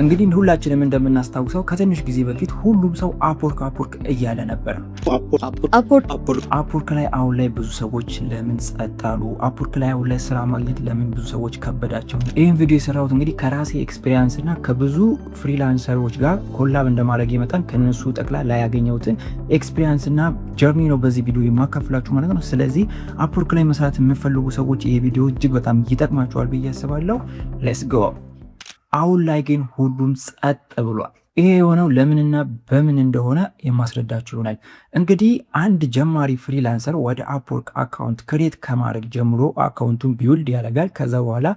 እንግዲህ ሁላችንም እንደምናስታውሰው ከትንሽ ጊዜ በፊት ሁሉም ሰው Upwork Upwork እያለ ነበር። Upwork ላይ አሁን ላይ ብዙ ሰዎች ለምን ጸጥ አሉ? Upwork ላይ አሁን ላይ ስራ ማግኘት ለምን ብዙ ሰዎች ከበዳቸው? ይህን ቪዲዮ የሰራሁት እንግዲህ ከራሴ experience እና ከብዙ freelancer ኦች ጋር collab እንደማድረግ መጠን ከነሱ ጠቅላላ ያገኘሁትን experience እና journey ነው በዚህ ቪዲዮ የማካፍላችሁ ማለት ነው። ስለዚህ Upwork ላይ መስራት የምትፈልጉ ሰዎች ይሄ ቪዲዮ እጅግ በጣም ይጠቅማችኋል ብዬ አስባለሁ። Let's go። አሁን ላይ ግን ሁሉም ጸጥ ብሏል። ይሄ የሆነው ለምንና በምን እንደሆነ የማስረዳችሁ ይሆናል። እንግዲህ አንድ ጀማሪ freelancer ወደ Upwork account create ከማድረግ ጀምሮ account ኡን build ያደርጋል። ከዛ በኋላ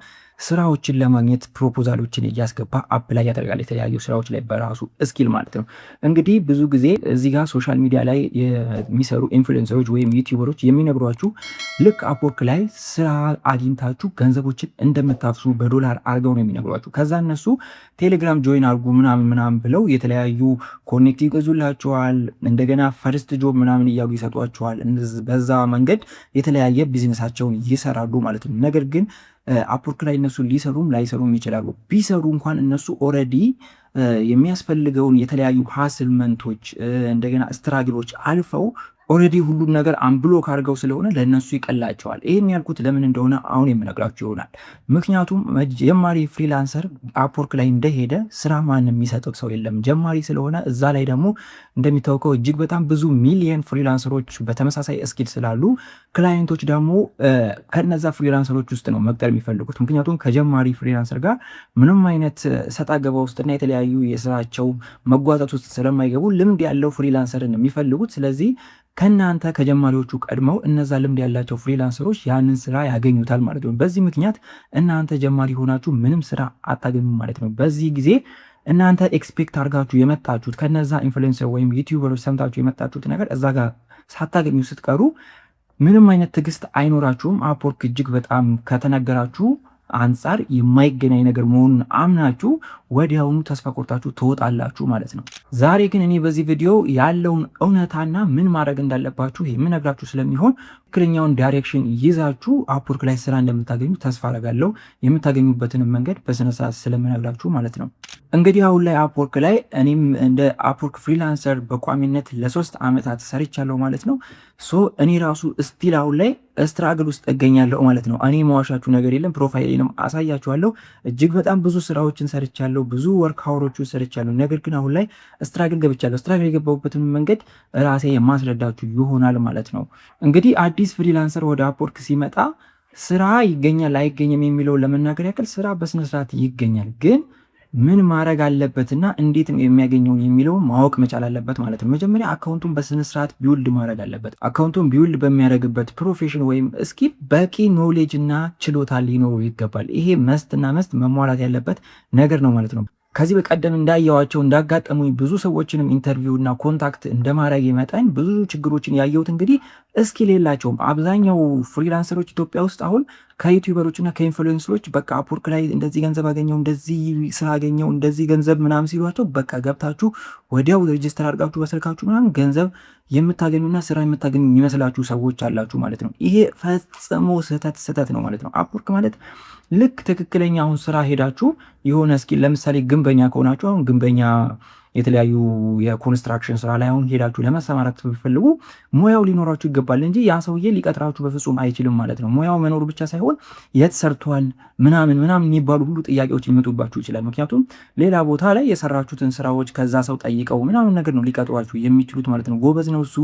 ስራዎችን ለማግኘት proposal ኦችን እያስገባ apply ያደርጋል የተለያዩ ስራዎች ላይ በራሱ skill ማለት ነው። እንግዲህ ብዙ ጊዜ እዚህ ጋር social media ላይ የሚሰሩ influencer ኦች ወይም YouTuber ኦች የሚነግሯችሁ ልክ Upwork ላይ ስራ አግኝታችሁ ገንዘቦችን እንደምታፍሱ በዶላር አድርገው ነው የሚነግሯችሁ። ከዛ እነሱ ቴሌግራም join አድርጉ ምናምን ምናምን ብለው የተለያዩ connect ይገዙላችኋል። እንደገና first job ምናምን እያሉ ይሰጧችኋል። በዛ መንገድ የተለያየ ቢዝነሳቸውን ይሰራሉ ማለት ነው። ነገር ግን Upwork ላይ እነሱ ሊሰሩም ላይሰሩም ይችላሉ። ቢሰሩ እንኳን እነሱ already የሚያስፈልገውን የተለያዩ hasslement ኦች እንደገና struggle ኦች አልፈው already ሁሉም ነገር unblock አድርገው ስለሆነ ለእነሱ ይቀላቸዋል። ይህን ያልኩት ለምን እንደሆነ አሁን የምነግራችሁ ይሆናል። ምክንያቱም ጀማሪ freelancer Upwork ላይ እንደሄደ ስራ ማንም የሚሰጠው ሰው የለም። ጀማሪ ስለሆነ እዛ ላይ ደግሞ እንደሚታወቀው እጅግ በጣም ብዙ ሚሊየን freelancer ኦች በተመሳሳይ skill ስላሉ client ኦች ደግሞ ከነዛ freelancer ኦች ውስጥ ነው መቅጠር የሚፈልጉት። ምክንያቱም ከጀማሪ freelancer ጋር ምንም አይነት ሰጣ ገባ ውስጥና የተለያዩ የስራቸው መጓተት ውስጥ ስለማይገቡ ልምድ ያለው freelancer ን የሚፈልጉት። ስለዚህ ከእናንተ ከጀማሪዎቹ ቀድመው እነዛ ልምድ ያላቸው freelancer ኦች ያንን ስራ ያገኙታል ማለት ነው። በዚህ ምክንያት እናንተ ጀማሪ ሆናችሁ ምንም ስራ አታገኙም ማለት ነው። በዚህ ጊዜ እናንተ expect አድርጋችሁ የመጣችሁት ከነዛ influencer ወይም YouTuber ኦች ሰምታችሁ የመጣችሁት ነገር እዛ ጋር ሳታገኙ ስትቀሩ ምንም አይነት ትዕግስት አይኖራችሁም። Upwork እጅግ በጣም ከተነገራችሁ አንጻር የማይገናኝ ነገር መሆኑን አምናችሁ ወዲያውኑ ተስፋ ቆርጣችሁ ትወጣላችሁ ማለት ነው። ዛሬ ግን እኔ በዚህ ቪዲዮ ያለውን እውነታና ምን ማድረግ እንዳለባችሁ የምነግራችሁ ስለሚሆን ትክክለኛውን direction ይዛችሁ Upwork ላይ ስራ እንደምታገኙ ተስፋ አደርጋለሁ። የምታገኙበትንም መንገድ በስነስርዓት ስለምነግራችሁ ማለት ነው። እንግዲህ አሁን ላይ Upwork ላይ እኔም እንደ Upwork freelancer በቋሚነት ለ3 ዓመታት ሰርቻለሁ ማለት ነው። So እኔ ራሱ still አሁን ላይ struggle ውስጥ እገኛለሁ ማለት ነው። እኔ የምዋሻችሁ ነገር የለም። Profile ኤንም አሳያችኋለሁ። እጅግ በጣም ብዙ ስራዎችን ሰርቻለሁ፣ ብዙ work hour ኦችን ሰርቻለሁ። ነገር ግን አሁን ላይ struggle ገብቻለሁ። Struggle የገባሁበትን መንገድ ራሴ የማስረዳችሁ ይሆናል ማለት ነው። እንግዲህ አዲስ freelancer ወደ Upwork ሲመጣ ስራ ይገኛል አይገኝም የሚለውን ለመናገር ያክል ስራ በስነስርዓት ይገኛል፣ ግን ምን ማድረግ አለበትና እንዴት ነው የሚያገኘውን የሚለውን ማወቅ መቻል አለበት ማለት ነው። መጀመሪያ account ኡን በስነስርዓት build ማድረግ አለበት። Account ኡን build በሚያደርግበት profession ወይም skill በቂ knowledge እና ችሎታ ሊኖረው ይገባል። ይሄ must እና must መሟላት ያለበት ነገር ነው ማለት ነው። ከዚህ በቀደም እንዳየዋቸው እንዳጋጠሙኝ ብዙ ሰዎችንም interview እና contact እንደማድረግ መጠን ብዙ ችግሮችን ያየሁት እንግዲህ skill የላቸውም። አብዛኛው freelancer ኦች ኢትዮጵያ ውስጥ አሁን ከ YouTuber ኦች እና ከ influencer ኦች በቃ Upwork ላይ እንደዚህ ገንዘብ አገኘው፣ እንደዚህ ስራ አገኘው፣ እንደዚህ ገንዘብ ምናምን ሲሏቸው በቃ ገብታችሁ ወዲያው register አድርጋችሁ በስልካችሁ ምናምን ገንዘብ የምታገኙና ስራ የምታገኙ የሚመስላችሁ ሰዎች አላችሁ ማለት ነው። ይሄ ፈጽሞ ስህተት ስህተት ነው ማለት ነው። Upwork ማለት ልክ ትክክለኛ አሁን ስራ ሄዳችሁ የሆነ skill ለምሳሌ ግንበኛ ከሆናችሁ አሁን ግንበኛ የተለያዩ የ construction ስራ ላይ አሁን ሄዳችሁ ለመሰማራት ብትፈልጉ ሙያው ሊኖራችሁ ይገባል እንጂ ያ ሰውዬ ሊቀጥራችሁ በፍጹም አይችልም ማለት ነው። ሙያው መኖሩ ብቻ ሳይሆን የት ሰርቷል ምናምን ምናምን የሚባሉ ሁሉ ጥያቄዎች ሊመጡባችሁ ይችላል። ምክንያቱም ሌላ ቦታ ላይ የሰራችሁትን ስራዎች ከዛ ሰው ጠይቀው ምናምን ነገር ነው ሊቀጥሯችሁ የሚችሉት ማለት ነው። ጎበዝ ነው እሱ፣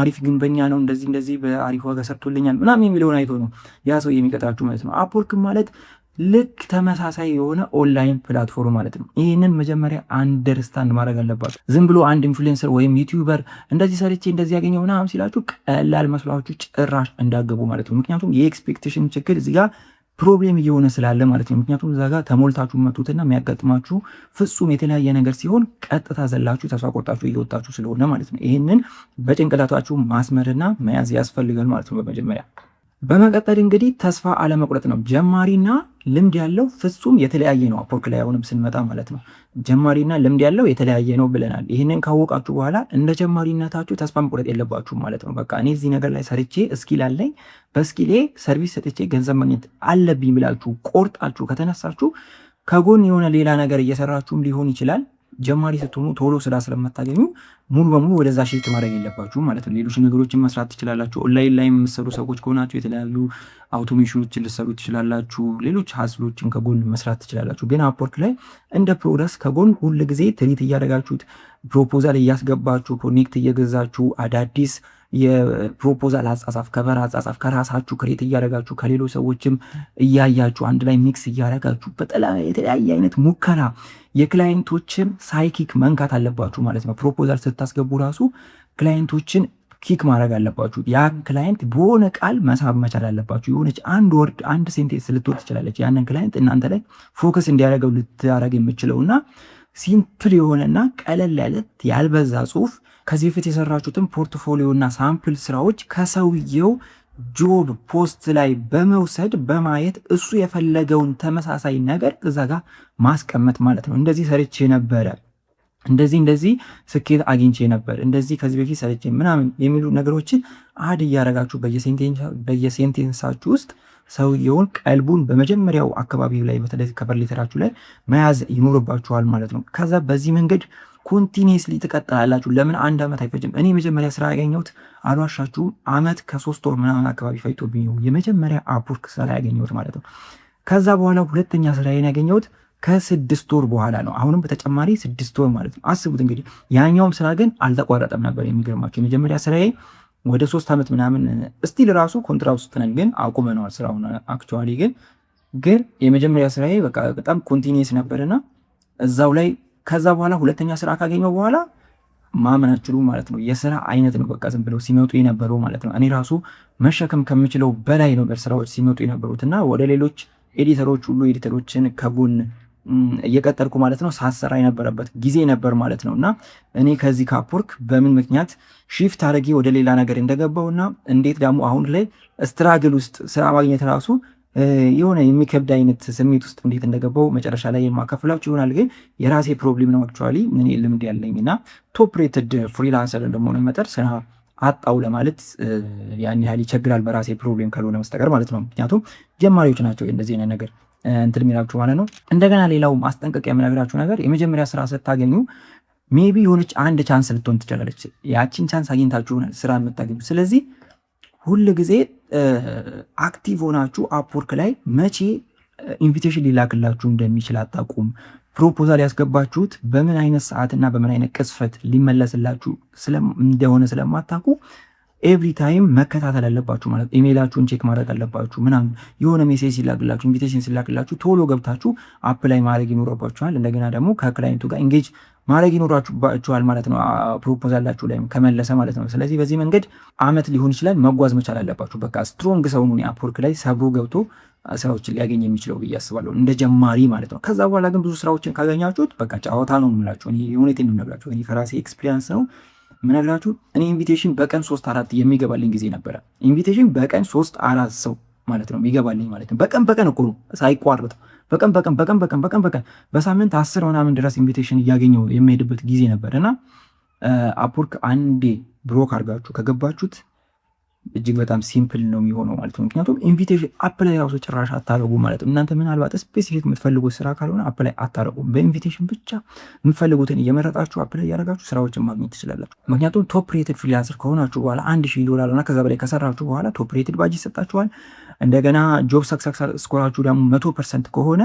አሪፍ ግንበኛ ነው፣ እንደዚህ እንደዚህ በአሪፍ ዋጋ ሰርቶልኛል ምናምን የሚለውን አይቶ ነው ያ ሰው የሚቀጥራችሁ ማለት ነው። Upwork ማለት ልክ ተመሳሳይ የሆነ online platform ማለት ነው። ይህንን መጀመሪያ understand ማድረግ አለባችሁ። ዝም ብሎ አንድ influencer ወይም YouTuber እንደዚህ ሰርቼ እንደዚህ ያገኘው ምናምን ሲላችሁ ቀላል መስሏችሁ ጭራሽ እንዳትገቡ ማለት ነው። ምክንያቱም የ expectation ችግር እዚህ ጋር problem እየሆነ ስላለ ማለት ነው። ምክንያቱም እዛ ጋር ተሞልታችሁ መጡትና የሚያጋጥማችሁ ፍጹም የተለያየ ነገር ሲሆን ቀጥታ ዘላችሁ ተስፋ ቆርጣችሁ እየወጣችሁ ስለሆነ ማለት ነው። ይህንን በጭንቅላታችሁ ማስመርና መያዝ ያስፈልጋል ማለት ነው በመጀመሪያ። በመቀጠል እንግዲህ ተስፋ አለመቁረጥ ነው። ጀማሪና ልምድ ያለው ፍጹም የተለያየ ነው። Upwork ላይ አሁንም ስንመጣ ማለት ነው ጀማሪና ልምድ ያለው የተለያየ ነው ብለናል። ይህንን ካወቃችሁ በኋላ እንደ ጀማሪነታችሁ ተስፋ መቁረጥ የለባችሁም ማለት ነው። በቃ እኔ እዚህ ነገር ላይ ሰርቼ skill አለኝ፣ በ skill ኤ service ሰጥቼ ገንዘብ ማግኘት አለብኝ ብላችሁ ቆርጣችሁ ከተነሳችሁ ከጎን የሆነ ሌላ ነገር እየሰራችሁም ሊሆን ይችላል። ጀማሪ ስትሆኑ ቶሎ ስራ ስለማታገኙ ሙሉ በሙሉ ወደዛ shift ማድረግ የለባችሁም ማለት ነው። ሌሎች ነገሮችን መስራት ትችላላችሁ። ኦንላይን ላይ የምትሰሩ ሰዎች ከሆናችሁ የተለያዩ automation ኖችን ልትሰሩ ትችላላችሁ። ሌሎች hustle ኦችን ከጎን መስራት ትችላላችሁ። ግን Upwork ላይ እንደ progress ከጎን ሁል ጊዜ treat እያደረጋችሁት፣ proposal እያስገባችሁ፣ connect እየገዛችሁ፣ አዳዲስ የ proposal አጻጻፍ፣ cover አጻጻፍ ከራሳችሁ create እያደረጋችሁ፣ ከሌሎች ሰዎችም እያያችሁ፣ አንድ ላይ mix እያደረጋችሁ፣ የተለያየ አይነት ሙከራ የ client ኦችን psychic መንካት አለባችሁ ማለት ነው። Proposal ስታስገቡ ራሱ client ኦችን kick ማድረግ አለባችሁ። ያ client በሆነ ቃል መሳብ መቻል አለባችሁ። የሆነች አንድ word፣ አንድ sentence ልትወጥ ትችላለች። ያንን client እናንተ ላይ focus እንዲያደርገው ልታደርግ የምችለው እና simple የሆነና ቀለል ያለ ያልበዛ ጽሁፍ፣ ከዚህ በፊት የሰራችሁትን portfolio እና sample ስራዎች ከሰውየው job post ላይ በመውሰድ፣ በማየት እሱ የፈለገውን ተመሳሳይ ነገር እዛ ጋር ማስቀመጥ ማለት ነው። እንደዚህ ሰርቼ ነበረ፣ እንደዚህ እንደዚህ ስኬት አግኝቼ ነበር፣ እንደዚህ ከዚህ በፊት ሰርቼ ምናምን የሚሉ ነገሮችን add እያደረጋችሁ በየ sentence ኣችሁ ውስጥ ሰውየውን ቀልቡን በመጀመሪያው አካባቢ ላይ በተለይ cover letter ኣችሁ ላይ መያዝ ይኖርባችኋል ማለት ነው። ከዛ በዚህ መንገድ continuously ትቀጥላላችሁ። ለምን አንድ ዓመት አይፈጅም? እኔ መጀመሪያ ስራ ያገኘሁት አልዋሻችሁም ዓመት ከ3 ወር ምናምን አካባቢ ፈጅቶብኝ ነው የመጀመሪያ Upwork ስራ ያገኘሁት ማለት ነው። ከዛ በኋላ ሁለተኛ ስራዬን ያገኘሁት ከ6 ወር በኋላ ነው። አሁንም በተጨማሪ 6 ወር ማለት ነው። አስቡት እንግዲህ፣ ያኛውም ስራ ግን አልተቋረጠም ነበር። የሚገርማችሁ የመጀመሪያ ስራዬ ወደ 3 ዓመት ምናምን still ራሱ ኮንትራት ውስጥ ነን፣ ግን አቁመነዋል ስራውን actually። ግን የመጀመሪያ ስራዬ በቃ በጣም continuous ነበርና እዛው ላይ ከዛ በኋላ ሁለተኛ ስራ ካገኘው በኋላ ማመን አትችሉም ማለት ነው። የስራ አይነት ነው በቃ ዝም ብለው ሲመጡ የነበረው ማለት ነው። እኔ ራሱ መሸከም ከምችለው በላይ ነበር ስራዎች ሲመጡ የነበሩት እና ወደ ሌሎች editor ኦች ሁሉ editor ኦችን ከጎን እየቀጠርኩ ማለት ነው ሳሰራ የነበረበት ጊዜ ነበር ማለት ነው። እና እኔ ከዚህ ከ Upwork በምን ምክንያት shift አድርጌ ወደ ሌላ ነገር እንደገባው እና እንዴት ደግሞ አሁን ላይ struggle ውስጥ ስራ ማግኘት ራሱ የሆነ የሚከብድ አይነት ስሜት ውስጥ እንዴት እንደገባው መጨረሻ ላይ የማካፍላችሁ ይሆናል። ግን የራሴ problem ነው actually። እኔ ልምድ ያለኝ እና top rated freelancer እንደመሆነ መጠን ስራ አጣው ለማለት ያን ያህል ይቸግራል፣ በራሴ problem ካልሆነ በስተቀር ማለት ነው። ምክንያቱም ጀማሪዎች ናቸው እንደዚህ አይነት ነገር እንትን የሚላችሁ ማለት ነው። እንደገና ሌላው ማስጠንቀቂያ የምነግራችሁ ነገር የመጀመሪያ ስራ ስታገኙ maybe የሆነች አንድ chance ልትሆን ትችላለች። ያቺን chance አግኝታችሁ ስራ የምታገኙ። ስለዚህ ሁል ጊዜ active ሆናችሁ Upwork ላይ መቼ invitation ሊላክላችሁ እንደሚችል አታውቁም። Proposal ያስገባችሁት በምን አይነት ሰዓትና በምን አይነት ቅጽበት ሊመለስላችሁ እንደሆነ ስለማታውቁ every time መከታተል አለባችሁ ማለት email ኣችሁን check ማድረግ አለባችሁ ምናምን። የሆነ message ሲላክላችሁ፣ invitation ሲላክላችሁ ቶሎ ገብታችሁ apply ማድረግ ይኖርባችኋል። እንደገና ደግሞ ከ client ኡ ጋር engage ማድረግ ይኖራችኋል ማለት ነው፣ proposal ኣችሁ ላይ ከመለሰ ማለት ነው። ስለዚህ በዚህ መንገድ አመት ሊሆን ይችላል መጓዝ መቻል አለባችሁ። በቃ strong ሰው ነው Upwork ላይ ሰብሮ ገብቶ ስራዎችን ሊያገኝ የሚችለው ብዬ አስባለሁ፣ እንደ ጀማሪ ማለት ነው። ከዛ በኋላ ግን ብዙ ስራዎችን ካገኛችሁት በቃ ጨዋታ ነው የምላችሁ። እኔ የእውነቴን ነው የምነግራችሁ። እኔ ከራሴ experience ነው የምነግራችሁ። እኔ invitation በቀን ሶስት አራት የሚገባልኝ ጊዜ ነበረ። Invitation በቀን ሶስት አራት ሰው ማለት ነው የሚገባልኝ ማለት ነው። በቀን በቀን እኮ ነው ሳይቋረጥ፣ በቀን በቀን፣ በቀን በቀን፣ በቀን በቀን፣ በሳምንት 10 ምናምን ድረስ invitation እያገኘው የሚሄድበት ጊዜ ነበር። እና Upwork አንዴ broke አድርጋችሁ ከገባችሁት እጅግ በጣም simple ነው የሚሆነው ማለት ነው። ምክንያቱም invitation apply ራሱ ጭራሽ አታደርጉ ማለት ነው። እናንተ ምናልባት specific የምትፈልጉት ስራ ካልሆነ apply አታደርጉም። በ invitation ብቻ የምትፈልጉትን እየመረጣችሁ apply እያደረጋችሁ ስራዎችን ማግኘት ትችላላችሁ። ምክንያቱም top rated freelancer ከሆናችሁ በኋላ፣ 1000 ዶላር እና ከዛ በላይ ከሰራችሁ በኋላ top rated badge ይሰጣችኋል። እንደገና job success score ኣችሁ ደግሞ 100% ከሆነ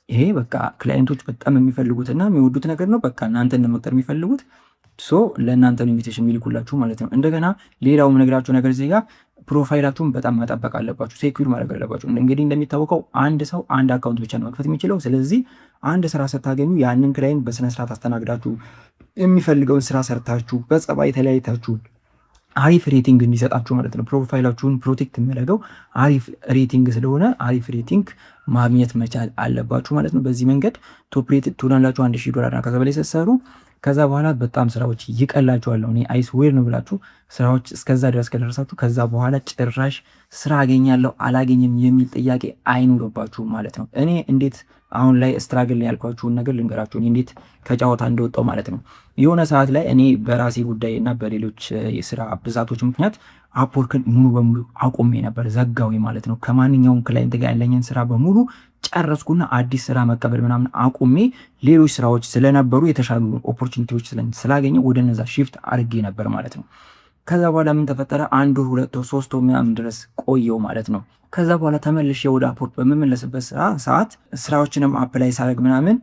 ይሄ በቃ client ኦች በጣም የሚፈልጉትና የሚወዱት ነገር ነው። በቃ እናንተን ለመቅጠር የሚፈልጉት፣ so ለእናንተ ነው invitation የሚልኩላችሁ ማለት ነው። እንደገና ሌላው የምነግራችሁ ነገር እዚህ ጋር profile ኣችሁን በጣም መጠበቅ አለባችሁ፣ secure ማድረግ አለባችሁ። እንግዲህ እንደሚታወቀው አንድ ሰው አንድ account ብቻ ነው መክፈት የሚችለው። ስለዚህ አንድ ስራ ስታገኙ ያንን client በስነስርዓት አስተናግዳችሁ፣ የሚፈልገውን ስራ ሰርታችሁ፣ በጸባይ ተለያይታችሁ አሪፍ rating እንዲሰጣችሁ ማለት ነው። Profile ኣችሁን protect የሚያደርገው አሪፍ rating ስለሆነ አሪፍ rating ማግኘት መቻል አለባችሁ ማለት ነው። በዚህ መንገድ top rated ትሆናላችሁ 1000 ዶላር ከዛ በላይ ስትሰሩ። ከዛ በኋላ በጣም ስራዎች ይቀላችኋል። እኔ I swear ነው ብላችሁ ስራዎች እስከዛ ድረስ ከደረሳችሁ ከዛ በኋላ ጭራሽ ስራ አገኛለሁ አላገኝም የሚል ጥያቄ አይኖርባችሁም ማለት ነው። እኔ እንዴት አሁን ላይ struggle ያልኳችሁን ነገር ልንገራችሁ፣ እኔ እንዴት ከጨዋታ እንደወጣው ማለት ነው። የሆነ ሰዓት ላይ እኔ በራሴ ጉዳይ እና በሌሎች የስራ ብዛቶች ምክንያት Upwork ን ሙሉ በሙሉ አቁሜ ነበር፣ ዘጋው ማለት ነው። ከማንኛውም client ጋር ያለኝን ስራ በሙሉ ጨረስኩና አዲስ ስራ መቀበል ምናምን አቁሜ ሌሎች ስራዎች ስለነበሩ፣ የተሻሉ opportunity ዎች ስላገኘሁ ወደ እነዛ shift አድርጌ ነበር ማለት ነው። ከዛ በኋላ ምን ተፈጠረ? አንድ ወር፣ 2 ወር፣ 3 ወር ምናምን ድረስ ቆየሁ ማለት ነው። ከዛ በኋላ ተመልሼ ወደ Upwork በምመለስበት ሰዓት ስራዎችንም apply ሳደርግ ምናምን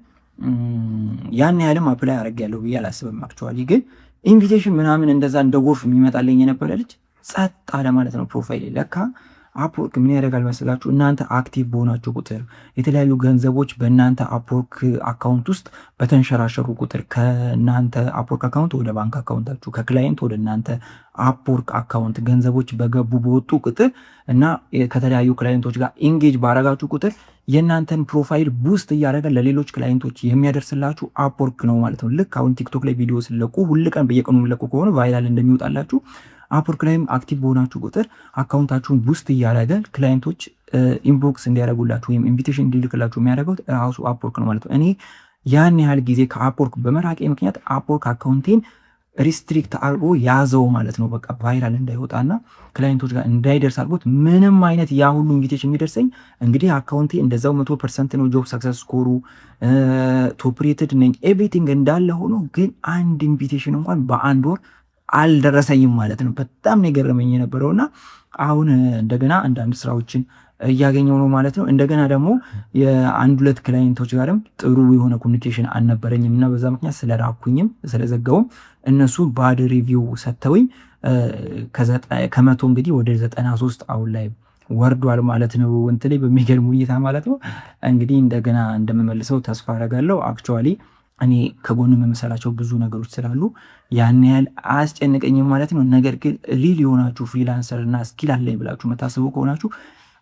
ያን ያህልም apply አድርጌያለሁ ብዬ አላስብም። Actually ግን invitation ምናምን እንደዛ እንደ ጎርፍ የሚመጣልኝ የነበረ ልጅ ጸጥ አለ ማለት ነው profile ኤ። ለካ Upwork ምን ያደርጋል መስላችሁ? እናንተ active በሆናችሁ ቁጥር፣ የተለያዩ ገንዘቦች በእናንተ Upwork account ውስጥ በተንሸራሸሩ ቁጥር፣ ከእናንተ Upwork account ወደ ባንክ account ኣችሁ፣ ከ client ወደ እናንተ Upwork account ገንዘቦች በገቡ በወጡ ቁጥር እና ከተለያዩ client ኦች ጋር engage ባረጋችሁ ቁጥር የእናንተን profile boost እያደረገ ለሌሎች client ኦች የሚያደርስላችሁ Upwork ነው ማለት ነው። ልክ አሁን TikTok ላይ ቪዲዮ ስትለቁ ሁል ቀን በየቀኑ የምትለቁ ከሆነ viral እንደሚወጣላችሁ Upwork ላይም active በሆናችሁ ቁጥር account ኣችሁን boost እያደረገ client ኦች inbox እንዲያደርጉላችሁ ወይም invitation እንዲልክላችሁ የሚያደርገው ራሱ Upwork ነው ማለት ነው። እኔ ያን ያህል ጊዜ ከ Upwork በመራቄ ምክንያት Upwork account ኤን restrict አድርጎ ያዘው ማለት ነው። በቃ viral እንዳይወጣና client ኦች ጋር እንዳይደርስ አድርጎት ምንም አይነት ያ ሁሉ invitation የሚደርሰኝ እንግዲህ account ኤ እንደዛው 100% ነው። Job success score ኡ top rated ነኝ፣ everything እንዳለ ሆኖ ግን አንድ invitation እንኳን በአንድ ወር አልደረሰኝም ማለት ነው። በጣም ነው የገረመኝ የነበረው እና አሁን እንደገና አንዳንድ ስራዎችን እያገኘሁ ነው ማለት ነው። እንደገና ደግሞ የአንድ ሁለት client ኦች ጋርም ጥሩ የሆነ communication አልነበረኝም እና በዛ ምክንያት ስለራኩኝም ስለዘጋሁም እነሱ bad review ሰጥተውኝ ከ100 እንግዲህ ወደ 93 አሁን ላይ ወርዷል ማለት ነው። እንትን ላይ በሚገርም ሁኔታ ማለት ነው። እንግዲህ እንደገና እንደምመልሰው ተስፋ አደርጋለሁ። Actually እኔ ከጎን የምሰራቸው ብዙ ነገሮች ስላሉ ያን ያህል አያስጨንቀኝም ማለት ነው። ነገር ግን real የሆናችሁ freelancer እና skill አለኝ ብላችሁ የምታስቡ ከሆናችሁ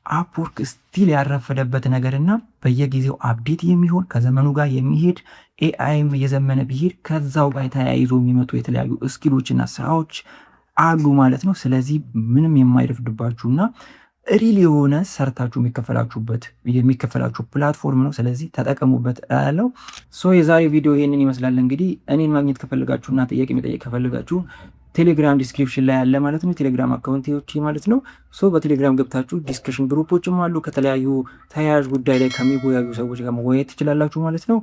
Upwork still ያልረፈደበት ነገር እና በየጊዜው update የሚሆን፣ ከዘመኑ ጋር የሚሄድ፣ AI ም እየዘመነ ቢሄድ ከዛው ጋር ተያይዞ የሚመጡ የተለያዩ skill ኦች እና ስራዎች አሉ ማለት ነው። ስለዚህ ምንም የማይረፍድባችሁና real የሆነ ሰርታችሁ የሚከፈላችሁበት የሚከፈላችሁ platform ነው። ስለዚህ ተጠቀሙበት እላለሁ። So የዛሬ ቪዲዮ ይሄንን ይመስላል። እንግዲህ እኔን ማግኘት ከፈለጋችሁና ጥያቄ መጠየቅ ከፈለጋችሁ ቴሌግራም description ላይ ያለ ማለት ነው። ቴሌግራም account ኦቼ ማለት ነው። So በቴሌግራም ገብታችሁ discussion group ኦችም አሉ፣ ከተለያዩ ተያያዥ ጉዳይ ላይ ከሚወያዩ ሰዎች ጋር መወያየት ትችላላችሁ ማለት ነው።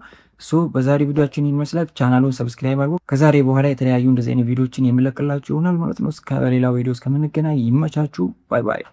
So በዛሬ ቪዲዮአችን ይመስላል። ቻናሉን subscribe አድርጉ። ከዛሬ በኋላ የተለያዩ እንደዚህ አይነት ቪዲዮዎችን የምለቅላችሁ ይሆናል ማለት ነው። እስከ ሌላው ቪዲዮ እስከምንገናኝ ይመቻችሁ። Bye bye።